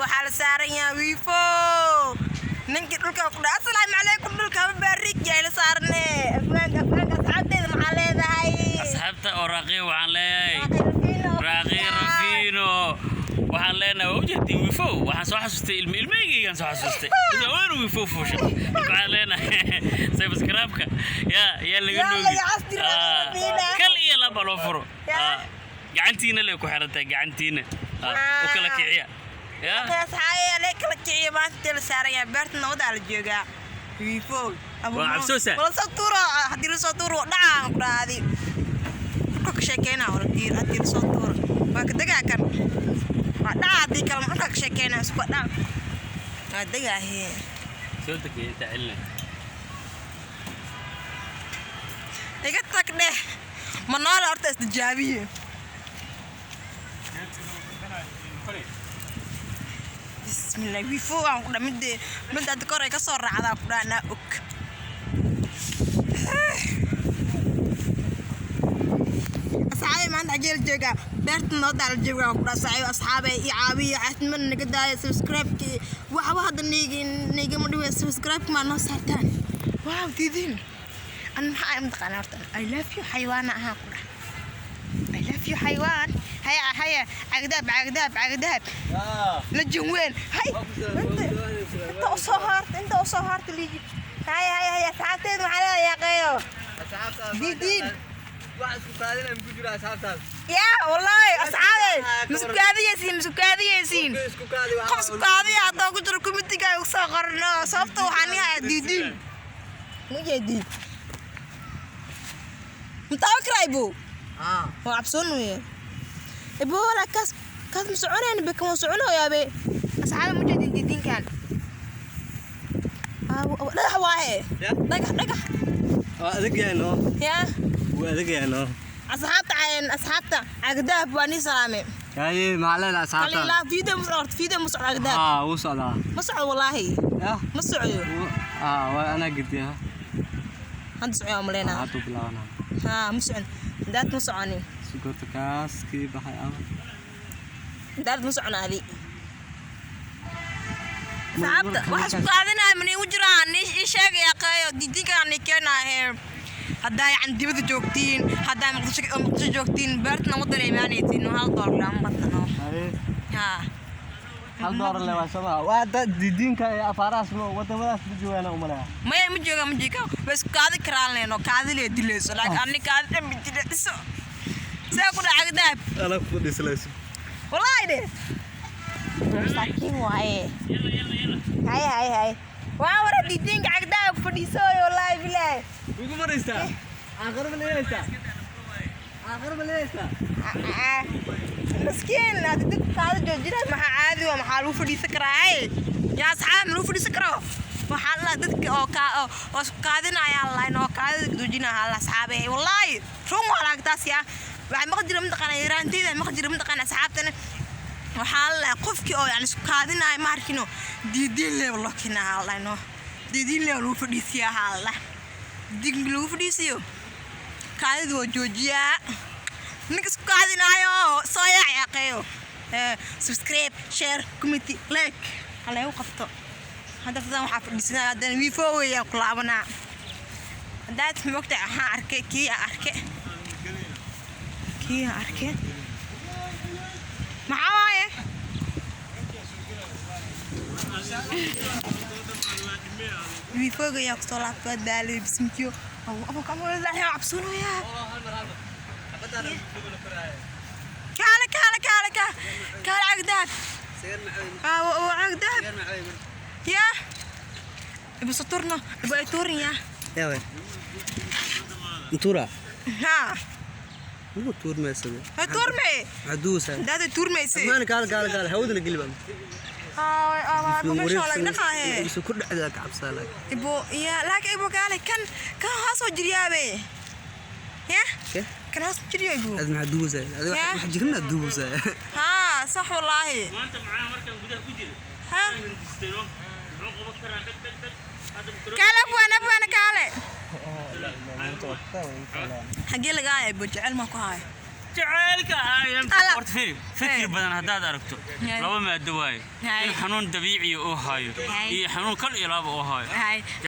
Waxaa la saaran yahay wiifo. Ninkii dhulka ku dhaca, asalaamu calaykum. Dhulka haba baarig yahay la saarne. Afwaanka, afwaanka, asxaabteeda maxaa leedahay? Asxaabta oo Raaqi waxaan leeyahay, Raaqi Rafiino waxaan leenahay, waa ujeedtiin wiifo. Waxaan soo xasuustay ilmi ilmahaygaan soo xasuustay isla weyn wiifo fuusha. Marka waxaan leenahay subscribe-ka yaa laga Yaa noogi. laga casti Raaqi Rafiina. Kal iyo laba loo furo. Yaa. Gacantiina lay ku xirantahay, gacantiina u kala kiciya yaa. Asxaabe, lee kala kiciya. Maanta intee la saaran yahay? Beerta nabadaa la joogaa, wiifo. Waa cabsoosa. Wala soo tuuro. Haddii la soo tuuro, dhacaan ku dhaadi. Dhulka ka sheekeynaa. Wala diir haddii la soo tuuro, waa ka degaa kan, waa dhaca. Haddii kale dhulka ka sheekeynaa, isku dhac, waa degaahe. Soo degay inta celina. Iga tag dheh, ma noola horta, istijaabiye. Bismillah, wiifo aan ku dha midde midda hadda kor ay ka soo raacdaa ku dhaha naa og. Asxaabay, maanta xagee la joogaa? Beerta noodaa la joogaa ku dhaha. Saaxiib, asxaabay, iyo caawiya caafimaad naga daaya. Subscribe-ki waxba hadda niigi niigama dhiwe. Subscribe maa noo saartaan? Waaw, diidin an maxaa mataqaanaa horta? I love you xayawaana ahaan ku dhaha. I love you xayawaan. Haya haya, cagdaab cagdaab cagdaab lajin weyn. Hay, inta u soo haarta, inta u soo haarta liiji. Haya haya haya, asxaabteed maxaa leedahay? Yaaqeeyo diidiin. Wax isku kaadina ku jira asxaabtaas. Yaa wallaahi, asxaabey, masukaadiyeysiin, masukaadiyeysiin. Isku kaadi. Qof isku kaadiya haddoo ku jiro komitiga ugu soo qorno. Sababta waxaan ihayaa diidiin mujeediin mataaba karaybo. Waa cabsoon weye ibo. Walaa kaas, kaas ma soconayna be, kama soconayaabe. Asxaabe, mujeedin diidiinkan dhagax waaye. Ya? Dhagax, dhagax. Waa adag yahay noo. Yaa. Wuu adag yahay noo. Asxaabta cayn, asxaabta cagdaab waa nii salaame. Haye, maxaa leedahay asxaabta? Qalilaa video ma socdo, video ma socdo cagdaab. Haa, wuu socdaa. Ma socdo wallaahi. Yah. Ma socdo. Haa, waa anaa gediya. Hadda socdo aan maleynaa. Hadduu bilaabanaa. Haa, ma socon daad, ma soconin. Sukorta kaas kii baxay ama. Daad ma socon adi. Asxaabta waxa isku qaadanaya ma niigu jiraan? Ii sheegaya qeeyo diidinkaan nii keenaahe. Haddaa yacni dibadda joogtiin, haddaa Muqdisho, Muqdisho joogtiin, beerta nama imaanaytiin. $1 lama badnano. Haye. Haa. $1 le waa sama waa dad didiinka ee afaarahaas wadamadaas ma joogaan umaleya. Maya, ma jooga, ma jooga. Way isku kaadi karaan leeno, kaadi lee dilayso, laakiin ani kaadi dhan ma dilayso. See ku dhaca dahab? Ala ku dhislayso. Wallaahi de masaakiin waaye. Hay hay hay, waa wara diidinka cagdaha fadhiisooy, wallaahi bilaahi. Ugu maraysaa aakhir ma leeyaysaa, aakhir ma leeyaysaa. Miskiin hadii dadka kaada joojinaa, maxaa caadi waa? Maxaa lagu fadhiisan karaa? Hay yaa asxaab, ma lagu fadhiisan karo? Waxaa la dadka oo kaa oo isku kaadinaya lahayn oo kaadida joojinaya la. Asxaabe, wallaahi run waa laagtaas. Yaa waxaa maqli jira mataqaana? Yaraanteyda maqli jira mataqaana? Asxaabtana waxaa la lahaa qofkii oo yani isku kaadinaya ma arkino, diidiin leeba loo keenaa lahayno, diidiin leeba lagu fadhiisiyaa haa la diidiin lagu fadhiisiyo, kaadida waa joojiyaa. Ninka isku kaadinaayo soo yaac yaaqeeyo. Subscribe, share, comment, like hala igu qabto. Hadda fadan waxaa fadhiisanaya, haddana wiifo weeyaan ku laabanaa. Haddaad mogtahay, waxaan arkay kii aan arkay, kii aan arkay maxaa waaye? Wiifooga ayaa kusoo laabtay, waa daalay bismikiyo cabsoonayaa. Kaale kaale kaale kaale kaale, cagdaab cagdaab yaa ibu saturno ibu ay tuurin yaa. Yawe. Ntura. Haa. Ugu tuurmaysa. Ha tuurme. Caduusa. Daada tuurmayse. Maan kaal kaal kaal hawdana geliba. Haa, meesha waa laga dhaqaahe. Isu ku dhacdaa ka cabsaa laakiin. Ibo yaa laakiin ibo kaale, kan kan hoos oo jiryaabe ya. Ke? Kan hoos jiryo ibo. Ad maxaa duusa? Ad Ya. wax jirna duusa. Haa, sax wallaahi. Maanta macnaha markaan gudaha ku jiro ها hindistay muxuu qaban karaa? Dhag dhag dhag hadda kaale, abwaan abwaan kaale, xagee laga haya ibo? Jecel maa ku haya? Jacaylka Ala. Horta fiiri, fikir Hey. badan haddaad aragto, Hey. laba maado waaye: Hey. in xanuun dabiiciya uu hayo Hey. iyo xanuun kal iyo laaba uu hayo. Hay.